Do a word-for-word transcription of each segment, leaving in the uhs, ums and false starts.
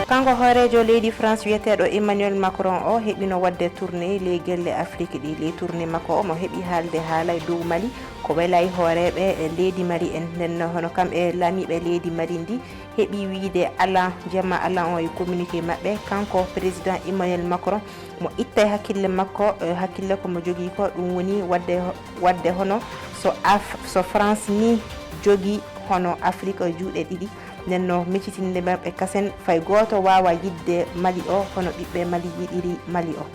Kanko hooreejo leydi France wiyeteeɗo Emmanuel Macron o heɓino waɗde tournée ley gelle Afrique ɗi. Ley tournée makko o mo heɓi haalde haala e dow Mali, ko welayi hooreeɓe e leydi Mali en. Nden no hono kamɓe laamiiɓe leydi Mali ndi heɓi wiide alan, jamma alan o e communiqué maɓɓe, kanko président Emmanuel Macron mo itta e hakkille makko, e hakkille ko mo jogii ko, ɗum woni waɗde, waɗde hono so Af-, so France ni jogii hono Afrique juuɗe ɗiɗi. Nden no miccitinde maɓɓe kasen fay gooto waawa yiɗde Mali o hono ɓiɓɓe Mali yiɗiri Mali o.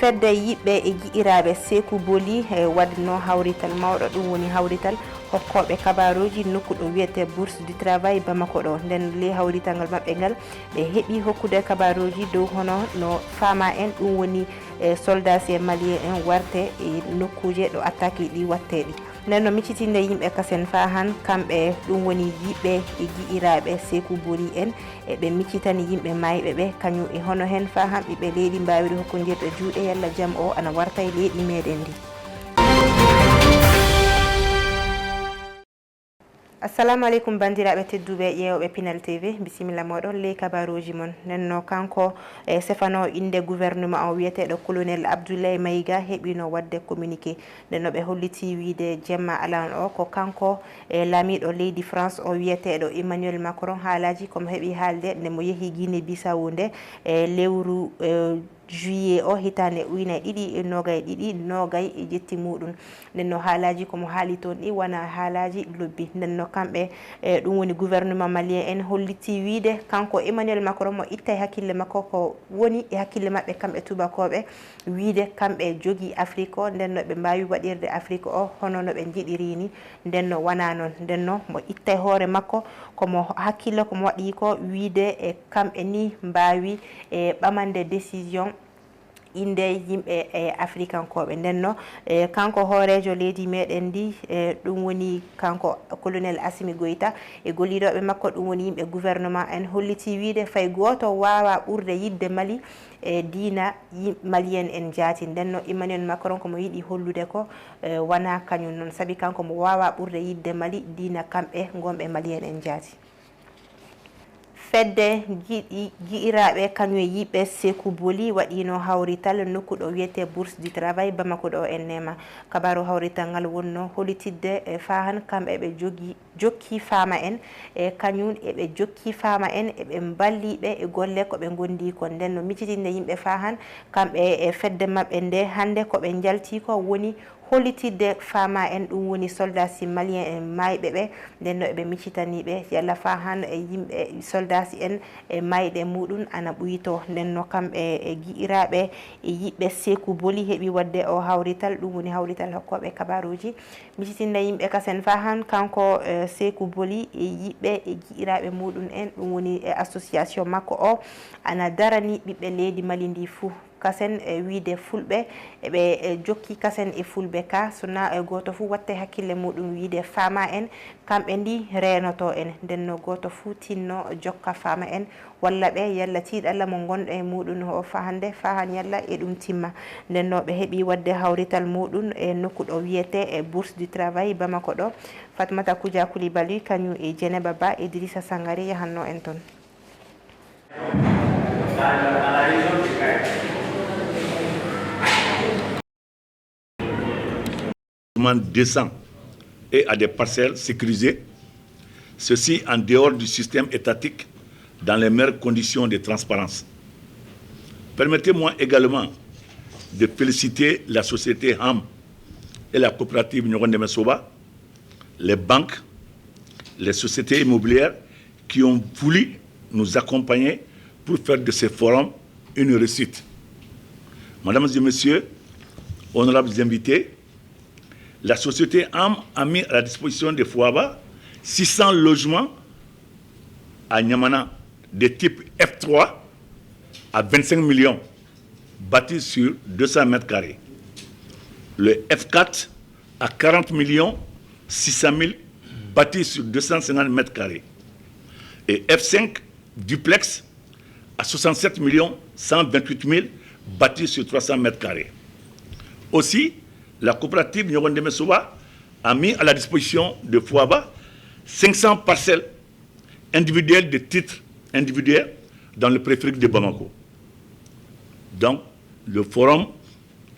Fedde yiɓɓe e giɗiraaɓe Seeku Boli e waɗno hawrital mawɗo, ɗum woni hawrital hokkooɓe kabaruuji nokku ɗo wiyetee Bourse du Travail Bamako ɗo. Nden ley hawrital ngal maɓɓe ngal, ɓe heɓi hokkude kabaruuji dow hono no faama en, ɗum woni e soldats e malien en warte e nokkuuje ɗo attaque ɗi wattee ɗi. Nden no miccitinde yimɓe kasen faa han, kamɓe ɗum woni yiɓɓe e giɗiraaɓe Seeku Boli en, e ɓe miccitani yimɓe maayɓe ɓe, kañum e hono hen faa han ɓiɓɓe leydi mbaawiri hokkondirde juuɗe yalla jam o ana warta e leydi meɗen ndi. Assalamu aleykum, banndiraaɓe tedduɓe ƴeewɓe Pinal T V, bisimilla mooɗon ley kabaruuji mon. Nden no kanko e sefano innde gouvernement o wiyeteeɗo Colonel Abdoulaye Maïga heɓino waɗde communiqué. Nden no ɓe holliti wiide jemma alan o ko kanko e laamiiɗo leydi France o wiyeteeɗo Emmanuel Macron haalaaji ko mo heɓi haalde nde mo yehi Guinée Bissau nde e lewru e juillet o hitaande ujunnaji ɗiɗi e noogay e ɗiɗi, noogay e jetti muuɗum. Nden no haalaaji ko mo haali toon ɗi wona haalaaji lobbi. Nden no kamɓe, e, ɗum woni gouvernement malien en holliti wiide kanko Emmanuel Macron mo itta e hakkille makko ko woni e hakkille maɓɓe kamɓe tubakooɓe, wiide kamɓe jogii Afrique o, nden no ɓe mbaawi waɗirde Afrique o hono no ɓe njiɗiri ni. Nden no wonaa noon. Nden no mo itta e hoore makko, ko mo hakkille ko mo waɗi ko wiide e kamɓe ni mbaawi e ɓamande décision innde yimɓe e Afrikankooɓe. Nden no e kanko hooreejo leydi meɗen ndi, e ɗum woni kanko Colonel Assimi Goïta e gollidoɓe makko, ɗum woni yimɓe gouvernement en, holliti wiide fay gooto waawa ɓurde yiɗde Mali e diina yim-, Malien en jaati. Nden no Emmanuel Macron ko mo yiɗi hollude ko, e, wonaa kañum noon, sabi kanko mo waawa ɓurde yiɗde Mali diina kamɓe ngonɓe Malien en jaati. Fedde giɗi-, giɗiraaɓe kañum e yiɓɓe Seeku Boli waɗiino hawrital nokku ɗo wiyetee Bourse du Travail Bamako ɗo en neema. Kabaaru hawrital ngal wonno hollitidde e faa han kamɓe ɓe jogi jokki faama en, e kañum eɓe jokki faama en, eɓe mballii ɓe e golle ko ɓe ngondi kon. Nden no miccitinde yimɓe faa han, kamɓe e fedde maɓɓe nde, hannde ko ɓe njalti ko woni hollitidde faama en, ɗum woni soldats malien en maayɓe ɓe. Nden no eɓe miccitanii ɓe yalla faa han e yimɓe soldats en e maayɗe muuɗum ana ɓuytoo. Nden no kamɓe e giɗiraaɓe e yiɓɓe Seeku Boli heɓi waɗde o hawrital, ɗum woni hawrital hokkooɓe kabaaruuji. Miccitinde yimɓe kasen faa han, kanko, e, Seeku Boli e yiɓɓe e giɗiraaɓe muuɗum en, ɗum woni e association makko o, ana darani ɓiɓɓe leydi Mali ndi fuu. Kasen e wiide fulɓe, eɓe, e, jokki kasen e fulɓe ka, so na e gooto fuu watte hakkille muuɗum wiide faama en, kamɓe ndi reenotoo en. Nden no gooto fuu tinno jokka faama en, walla ɓe yalla tiiɗalla mo ngonɗo e muuɗum o faa hannde, faa han yalla e ɗum timma. Nden no ɓe heɓi waɗde hawrital muuɗum e nokku ɗo wiyetee e Bourse du Travail Bamako ɗo. Fatmata Koudia Koulibaly, kañum e Djeneba Ba, Idrissa Sangaré yahanno en toon. Deux cents et à des parcelles sécurisées, ceci en dehors du système étatique, dans les meilleures conditions de transparence. Permettez-moi également de féliciter la société Ham et la coopérative Nyogondeme Soba, les banques, les sociétés immobilières qui ont voulu nous accompagner pour faire de ce forum une réussite. Mesdames et messieurs, honorables invités, la société Ham a mis à la disposition de Fouaba six cents logements à Niamana de type F trois à vingt-cinq millions, bâtis sur deux cents mètres carrés. Le F quatre à quarante millions six cent mille, bâtis sur deux cent cinquante mètres carrés. Et F cinq duplex à soixante-sept millions cent vingt-huit mille, bâtis sur trois cents mètres carrés. Aussi, la coopérative Nyogondeme Soba a mis à la disposition de Fouaba cinq cents parcelles individuelles de titres individuels dans le périphérique de Bamako. Donc, le forum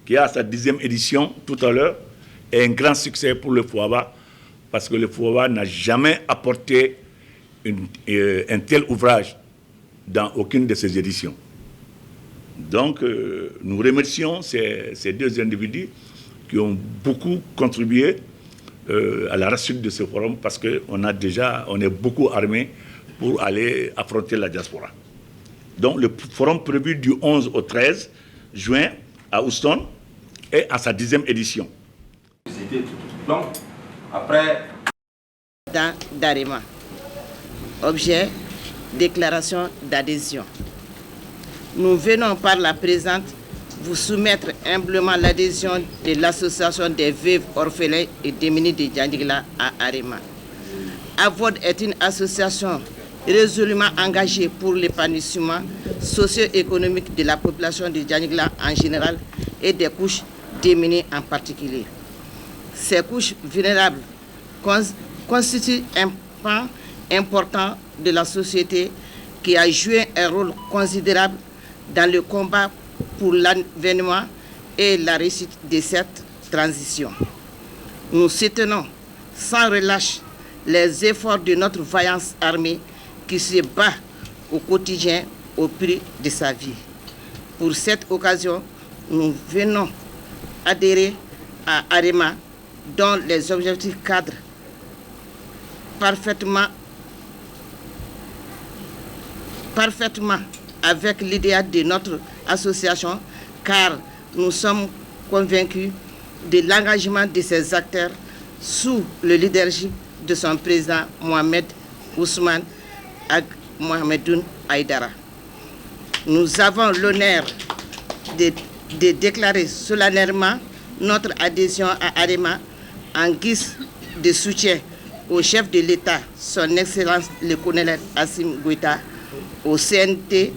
qui a sa dixième édition tout à l'heure est un grand succès pour le FOABA, parce que le FOABA n'a jamais apporté une, euh, un tel ouvrage dans aucune de ses éditions. Donc, euh, nous remercions ces, ces deux individus qui ont beaucoup contribué, euh, à la réussite de ce forum, parce qu'on a déjà, on est beaucoup armés pour aller affronter la diaspora. Donc, le forum prévu du onze au treize juin à Houston est à sa dixième édition. Donc, après dans d'Arema. Objet, déclaration d'adhésion. Nous venons par la présente vous soumettre humblement l'adhésion de l'association des veuves, orphelins et démunis de Djandjigla à Arema. AVOD est une association résolument engagée pour l'épanouissement socio-économique de la population de Djandjigla en général et des couches démunies en particulier. Ces couches vulnérables constituent un pan important de la société qui a joué un rôle considérable dans le combat pour l'avènement et la réussite de cette transition. Nous soutenons sans relâche les efforts de notre vaillante armée qui se bat au quotidien au prix de sa vie. Pour cette occasion, nous venons adhérer à Arema, dont les objectifs cadrent parfaitement, parfaitement avec l'idéal de notre association, car nous sommes convaincus de l'engagement de ces acteurs sous le leadership de son président Mohamed Ousmane Ag Mohamedoun Aïdara. Nous avons l'honneur de, de déclarer solennellement notre adhésion à Arema en guise de soutien au chef de l'État, son Excellence le colonel Assimi Goïta, au C N T,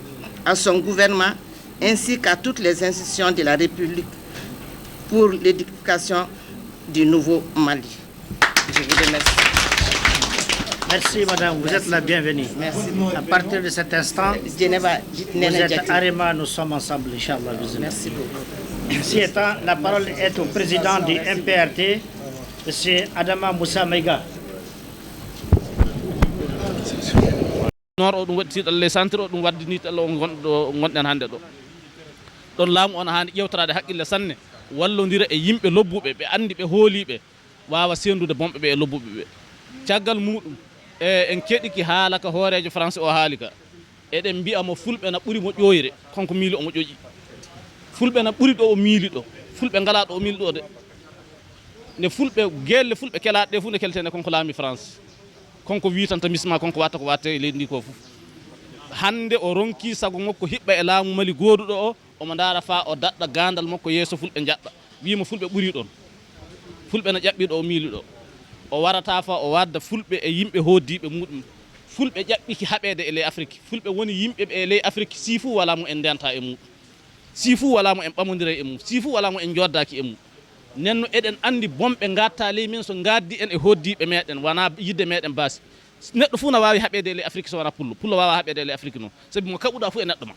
à son gouvernement, ainsi qu'à toutes les institutions de la République pour l'édification du nouveau Mali. Je vous remercie. Merci, madame. Vous êtes la bienvenue. Merci beaucoup. À partir de cet instant, vous êtes Arema, nous sommes ensemble, Inch'Allah. Merci beaucoup. Ainsi étant, la parole est au président du M P R T, monsieur Adama Moussa Maïga. Noor o ɗum waɗi tiiɗalla e santir o ɗum waddi ni tella o gonɗo gonɗen hannde ɗo. Ɗon laamu on haani ƴewtoraade haqqille sanne, wallondira e yimɓe lobbuɓe, ɓe anndi ɓe hooliiɓe, waawa senndude bonɓe ɓe e lobbuɓe ɓe. Caggal muuɗum, e en keɗiki haala ka hooreejo Faransi o haali ka. Eɗen mbi'a mo fulɓe na ɓuri mo ƴooyre, konko miili omo ƴoƴi. Fulɓe na ɓuri ɗo o miili ɗo, fulɓe ngalaa ɗo o miili ɗo de. Nde fulɓe, geelle fulɓe kelaaɗe ɗe fof nde keltene konko laami France. Konko witanta misma, konko watta ko watte e leydi ndi ko fof. Hannde o ronki sago makko hiɓɓa e laamu Mali gooduɗo o, omo ndaara faa o daɗɗa gaandal makko yeeso fulɓe njaɗɗa. Wiima fulɓe ɓuri ɗon. Fulɓe na ƴaɓɓi ɗo o miili ɗo. O warata faa o wadda fulɓe e yimɓe hooddiiɓe muɗum. Fulɓe ƴaɓɓiki haɓeede e ley Afrik. Fulɓe woni yimɓe ɓe e ley Afrik sii fuu walaa mo en ndenta e muɗum. Sii fuu walaa mo en ɓamondira e mum. Sii fuu walaa mo en njoddaaki e mum. Nden no eɗen anndi bonɓe ngadta ley men so ngaddi en e hooddiiɓe meɗen, wona yidde meɗen baasi. Neɗɗo fof na waawi haɓeede e ley Afrik so wona pullo. Pullo waawaa haɓeede e ley Afrik noon. Sabi mo kaɓuɗaa fof e neɗɗo ma.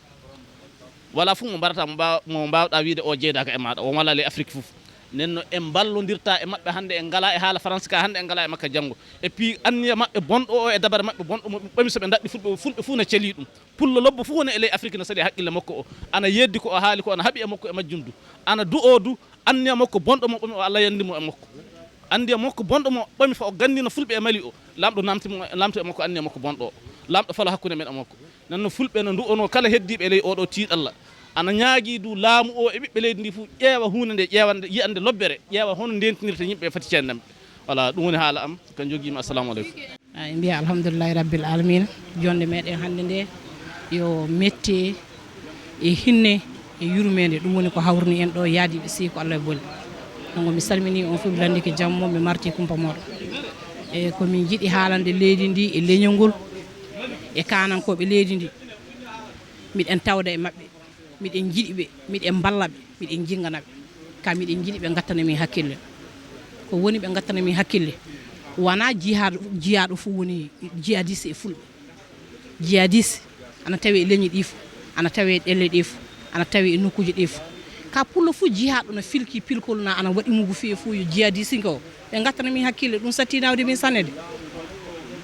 Walaa fof mo mbarata mo mbaaw- mo mbaawɗaa wiide o jeydaaka e maaɗa, o walaa ley Afrik fof. Nden no en mballondirta e maɓɓe hannde, en ngalaa e haala Faransi ka hannde, en ngalaa e makka janngo. Et puis anniya maɓɓe bonɗo o e dabare maɓɓe bonɗo mo ɓe ɓami so ɓe ndaɗɗi fulɓe, fulɓe fof na celii ɗum. Pullo lobbo fof woni e ley Afrik na sali haqqille makko o. Ana yeddi ko o haali ko, ana haɓi e makko e majjum du. Ana du'oo du, anniya makko bonɗo mo ɓami o, Allah yandi mo e makko. Anniya makko bonɗo mo ɓami fa o ganndina fulɓe e Mali o. Laamɗo namti mo, lamto e makko anniya makko bonɗo o. Laamɗo falo hakkunde men e makko. Nden no fulɓe no ndu'onoo kala heddiiɓe e ley oo ɗoo tiiɗalla. Ana ñaagii du laamu o e ɓiɓɓe leydi ndi fof ƴeewa huunde nde, ƴeewa nde, yi'a nde lobbere, ƴeewa hono ndentinirta yimɓe e fati ceendamɓe. Voilà, ɗum woni haala am, ko njogiimi. Assalamu aleykum. En mbiya alhamdulillahi rabbil alamina. Jonde meɗen hannde nde yo mette e hinne e yurmede, ɗum woni ko hawrini en ɗo yaadiɓe sey ko Allah e boli. Donc mi salmini on fof, mi landike jammo, mi marti kumpa moɗo. E ko min jiɗi haalande leydi ndi e leñol ngol e kanankoɓe leydi ndi. Miɗen tawda e maɓɓe, miɗen jiɗi ɓe, miɗen mballa ɓe, miɗen jingana ɓe. Ka miɗen jiɗi ɓe ngattana min hakkille. Ko woni ɓe ngattana min hakkille, wona jihaad, jiyaaɗo fof woni jihadiste e fulɓe. Jihadiste Ana tawi e leñi ɗi fof, ana tawi e ɗelle ɗe fof, ana tawi e nokkuuji ɗi fof. Ka pullo fof jihaaɗo no filki pilkol na ana waɗi mugu fii fof yo jihadisinke o. Ɓe ngattana min hakkille, ɗum satti nawde min sanne de.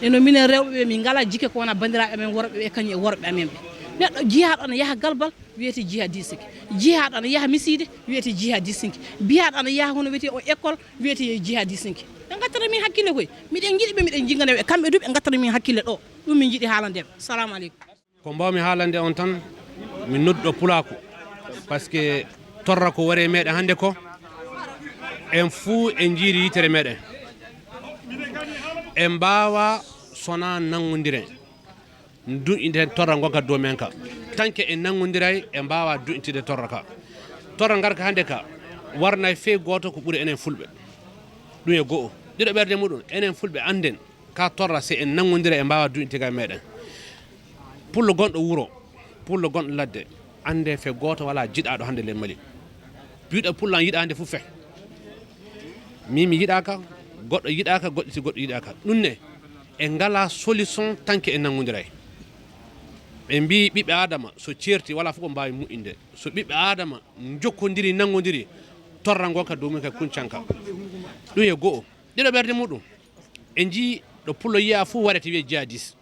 E no minen rewɓe ɓe, min ngalaa jikke ko wonaa banndiraaɓe amen worɓe ɓe kañum e worɓe amen ɓe. Neɗɗo jihaaɗo ana yaha galbal, wiyete jihadisike. Jihaaɗo ana yaha misiide, wiyete jihadisinke. Biyaaɗo ana yaha hono wiyete o école, wiyete yo jihadisinke. Ɓe ngattana min hakkille koy. Miɗen njiɗi ɓe, miɗen jingana ɓe. Kamɓe du ɓe ngattana min hakkille ɗo. Ɗum min njiɗi haalande ɓe. Salamu aleykum. Ko mbaawmi haalande on tan, mi nodduɗo pulaaku, parce que torra ko ware meɗen hannde ko, en fuu en njiiri yitere meɗen. En mbaawa sona nanngondiren, du'inten torra ngonka dow men ka. Tanke en nanngondiray, en mbaawa du'intide torra ka. Torra ngarka hannde ka, warnay fey gooto ko ɓuri enen fulɓe. Ɗum e go'o. Ɗiɗo ɓerde muɗum, enen fulɓe annden. Ka torra, si en nanngondira, en mbaawa du'intigal meɗen. Pullo gonɗo wuro, pullo gonɗo ladde, annde fe gooto walaa jiɗaaɗo hannde ley Mali. Biyɗo pullo an yiɗaa hannde fof fe. Min mi yiɗaaka, goɗɗo yiɗaaka, goɗɗo si goɗɗo yiɗaaka. Ɗum ne, en ngalaa solution tanke en nanngondiray. Ɓe mbii ɓiɓɓe Aadama, so ceerti, walaa fof ko mbaawi moƴƴinde. So ɓiɓɓe Aadama njokkondiri, nanngondiri, torra ngonka dow mum ka kuncanka. Ɗum e go'o. Ɗiɗo ɓerde muɗum, en njii ɗo pullo yiya fof warete wiye jihadis.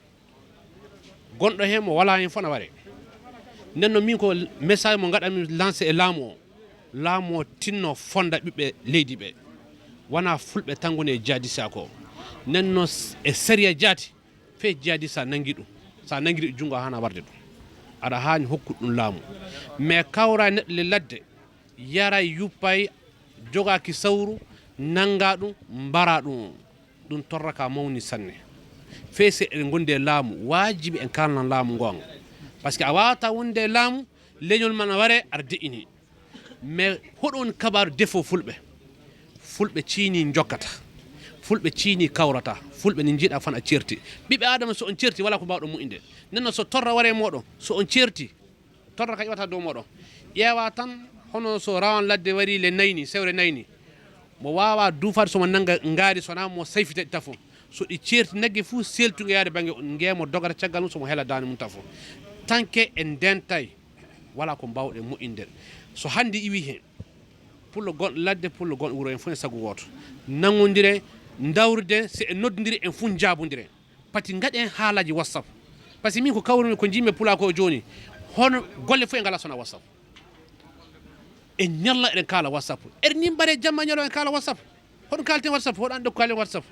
Gonɗo heen mo walaa heen fof na ware. Nden noon min ko message mo ngaɗanmi lancé e laamu o. Laamu o tinno fonda ɓiɓɓe leydi ɓe. Wonaa fulɓe tan ngoni e jihadis ko. Nden noon s-, e sariya jaati, fey jihadis sa nanngi ɗum. Sa nanngiri ɗum junngo a hana warde ɗum. Aɗa haani hokku ɗum laamu. Mais kawra neɗɗo le ladde, yaray, yuppay, jogaaki sawru, nannga ɗum, mbara ɗum. Ɗum torra ka mawni sanne. Fey si eɗen ngondi e laamu, waajibi en kaalnan laamu ngoonga. Parce que a waawataa wonde e laamu, leñol ma na ware, aɗa de'ini. Mais hoɗo woni kabaaru defo fulɓe? Fulɓe ciini njokkata. Fulɓe ciini kawrata. Fulɓe ni njiɗa fan a ceerti. Ɓiɓɓe Aadama so on ceerti, walaa ko mbaawɗon moƴƴinde. Nden noon so torra ware mooɗon, so on ceerti, torra ka iwata dow mooɗon. Ƴeewa tan, hono so rawan ladde wari le nayni, sewre nayni. Mo waawa duufaade so mo nannga ngaari, so wonaa mo sayfita ɗi tafo. So ɗi ceerti nagge fuu, seeltu nge yaade bannge, nge mo dogata caggal mum, so mo hela daande mum tafo. Tanke en ndentay, walaa ko mbaawɗen moƴƴinde. So hannde iwi heen, pullo gonɗo ladde, pullo gonɗo wuro, en fof en sago wooto. Nanngondiren, ndawruden, si en noddondiri, en fof njaabondiren. Pati ngaɗen haalaaji WhatsApp. Parce que min ko kawrumi, ko njiimi e pulaa ko jooni, hono golle fof e ngalaa sona WhatsApp. E ñalla eɗen kaala WhatsApp. Eɗen ni mbare jamma ñalo en kaala WhatsApp. Hoɗum kaalten WhatsApp, hoɗo an ɗo kaalen WhatsApp.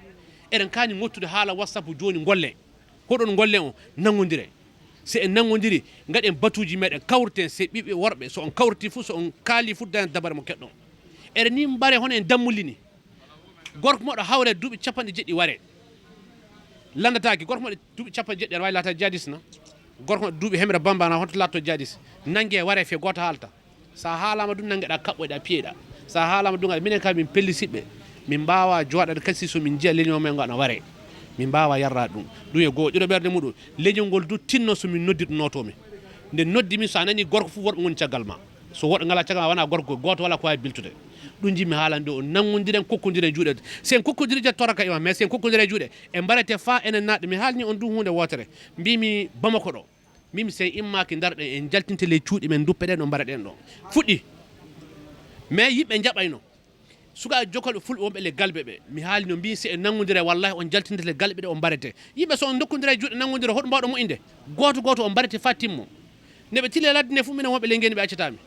Eɗen kaani ŋottude haala WhatsApp jooni, ngolle. Hoɗon ngolle on, nanngondire. Si en nanngondiri, ngaɗen batuuji meɗen, kawriten, si ɓiɓɓe worɓe, so on kawriti fof, so on kaali fof, dañen dabare mo keɗɗon. Eɗen ni mbare hono en dammulini. Gorko moɗo hawre duuɓi capanɗe jeɗɗi ware. Lanndataake, gorko moɗo duuɓi capanɗe jeɗɗi aɗa waawi laata jadis na? Gorko moɗo duuɓi hemre bamba na, honto laatto jadis? Nannge ware fe gooto haalta. So a haalaama ɗum, nanngeɗaa kaɓɓoyɗaa piyeɗaa. So a haalaama ɗum, aɗa, minen kam min pellisitɓe. Min mbaawaa jooɗaade kasi so min njiya leñol men ngo ana ware. Min mbaawaa yarraade ɗum. Ɗum e goo ɗiɗo ɓerde muɗum. Leñol ngol du tinno so min noddi ɗum nootoo min. Nde noddi min, so a nanii gorko fof, worɓe ngoni caggal ma. So woɗɗo ngalaa caggal ma, wonaa gorko, gooto walaa ko waawi biltude. Ɗum njiɗmi haalande o, nanngondiren, kokkondiren juuɗe. Si en kokkondirii, jattora ka iwan, mais si en kokkondirii juuɗe, en mbarete faa enen naatɓe. Mi haalni on du huunde wootere. Mbiimi Bamako ɗo. Mbiimi si en immaaki, ndarɗen, en njaltinte ley cuuɗi men, nduppe ɗen ɗo, mbara ɗen ɗo. Fuɗɗi. Mais yimɓe njaɓayno. Sukaaɓe jokkolɓe fulɓe wonɓe le galɓe ɓe, mi haalino, mbiimi si en nanngondirii, wallahi on njaltinte le galɓe ɗe, on mbarete. Yimɓe so on ndokkondira juuɗe, nanngondira, hoɗum mbaawɗo moƴƴinde? Gooto gooto on mbarete faa timmo. Nde ɓe tili e ladde nde fof, minen wonɓe ley ngeenndi ɓe accataa mi.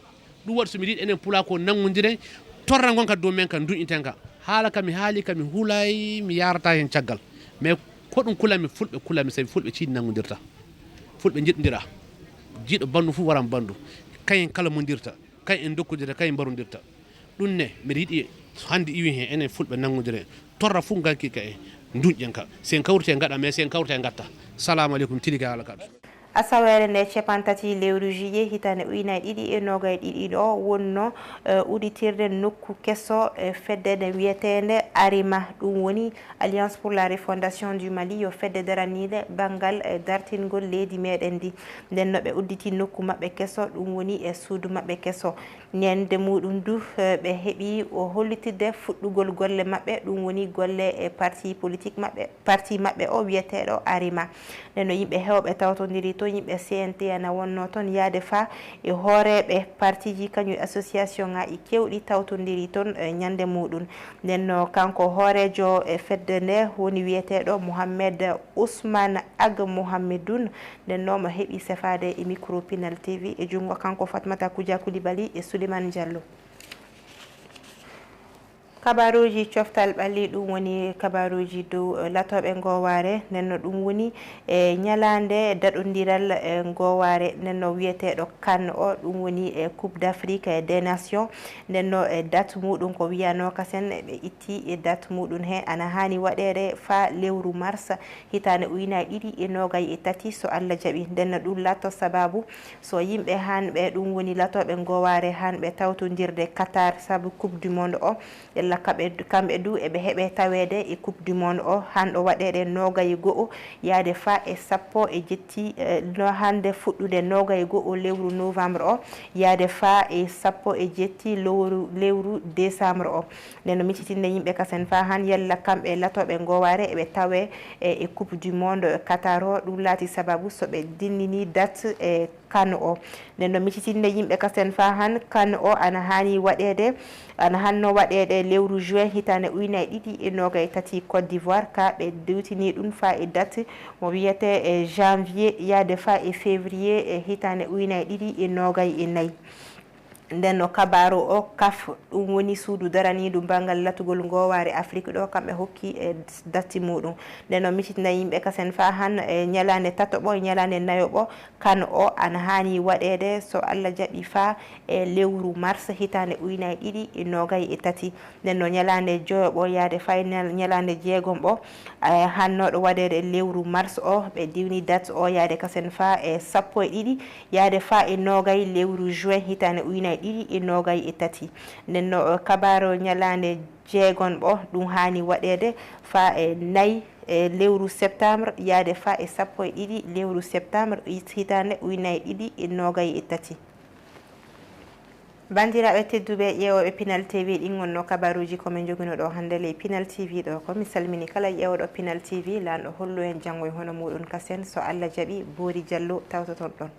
Ɗum waɗi so miɗo yiɗi enen pulaa ko nanngondiren, torra ngon ka dow men ka, duñinten ka. Haala ka mi haali ka mi hulaay, mi yaarataa heen caggal. Mais ko ɗum kulanmi, fulɓe kulanmi, sabi fulɓe ciidi nanngondirta. Fulɓe njiɗondiraa. Jiiɗo banndu fof waran banndu. Kañum kalamondirta, kañum en ndokkondirta, kañum mbarondirta. Ɗum ne, mbiɗa yiɗi hannde iwi heen, enen fulɓe nanngondiren. Torra fof nganki ka en, duñƴen ka. Si en kawriti en ngaɗa, mais si en kawriti en ngatta. Salaamu aleykum, tilike haala ka ɗum. Asaweere nde capantati lewru juillet hitaande ujunaaji ɗiɗi e noogay ɗiɗi ɗo wonno, eh, udditirde nokku keso, eh, fedde nde wiyeteende Arima. Ɗum woni Alliance pour la Refondation du Mali, yo fedde daraniinde banngal, eh, dartingol leydi meɗen ndi. Nden no ɓe udditi nokku maɓɓe keso, ɗum woni e suudu maɓɓe keso. Ñande muɗum du, eh, ɓe heɓi o hollitde fuɗɗugol golle maɓɓe, ɗum woni golle e parti politique maɓɓe, parti maɓɓe o wiyeteeɗo Arima. Nden no yimɓe heewɓe tawtondiri Yimɓe C N T ana wonno toon yahde faa e hooreeɓe partiiji kañum e association ŋaaji keewɗi tawtondiri toon e ñande muuɗum. Nden no kanko hooreejo e fedde nde woni wiyeteeɗo Mohamed Ousmane Ag Mohamedoun. Nden no mo heɓi sefaade e micro Pinal T V e junngo kanko Fatmata Koudia Koulibaly e Souleymane Diallo. Kabaruuji coftal ɓalli ɗum woni kabaruuji dow eh, latooɓe ngoowaare. Nden no ɗum woni e ñalaande daɗondiral e ngoowaare nden no wiyeteeɗo CAN o, ɗum woni e Coupe d'Afrique des Nations. Nden no e date muuɗum ko wiyanoo kasen ɓe itti e date muuɗum he ana haani waɗeede faa lewru mars hitaande ujunaaji ɗiɗi e noogay e tati so Alla jaɓi. Nden no ɗum laatto sababu so yimɓe hanɓe ɗum woni latooɓe ngoowaare hanɓe tawtondirde Qatar sabu Coupe du Monde o. Yalla kamɓe, kamɓe du eɓe heɓe taweede e Coupe du Monde o hanɗo waɗeede noogay e go'o yaade faa e sappo e jetti eh, no hannde fuɗɗude noogay e go'o lewru novembre o yaade faa e sappo e jetti lowru lewru décembre o. Nden no micitinde yimɓe kasen faa han yalla kamɓe latooɓe ngoowaare eɓe tawe e e Coupe du Monde Qatar o ɗum laati sababu so ɓe dinnini date e CAN o. Nden no micitinde yimɓe kasen faa han CAN o ana haani waɗeede ana hanno waɗeede lewru juin hitaande ujunaaji ɗiɗi e noogay tati Côte d'Ivoire ka ɓe diwtini ɗum faa e date mo wiyetee e janvier yaade faa e février e hitaande ujunaaji ɗiɗi e noogay e nayi. Nden no kabaaru o CAF ɗum woni suudu daraniidu banngal latugol ngoowaare Afrik ɗo kamɓe hokki e datti muuɗum. Nden no micitinde yimɓe kasen faa han e ñalaande tataɓo e ñalaande nayoɓo CAN o ana haani waɗeede so Alla jaɓi faa e lewru mars hitaande ujunaaji ɗiɗi e noogay e tati. Nden no ñalaande joyoɓo yaade faa e ñal- ñalaande jeegomɓo e hannooɗo waɗeede lewru mars o ɓe diwni date o yaade kasen faa e sappo e ɗiɗi yaade faa e noogay lewru juin hitaande ujunaaji ɗiɗi e noogay e tati. Nden no kabaaru ñalaande jeegonɓo ɗum haani waɗeede faa e nayi e lewru septembre yaade faa e sappo e ɗiɗi lewru septembre hitaande ujunaaji ɗiɗi e noogay e tati. Banndiraaɓe tedduɓe ƴeewooɓe Pinal T V ɗin wonno kabaruuji ko min njoginoo ɗo hannde ley Pinal T V ɗo ko mi salmini kala ƴeewooɗo Pinal T V laanɗo hollu en janngo e hono muuɗum kasen so Alla jaɓi Boori Jallo tawtoton ɗon.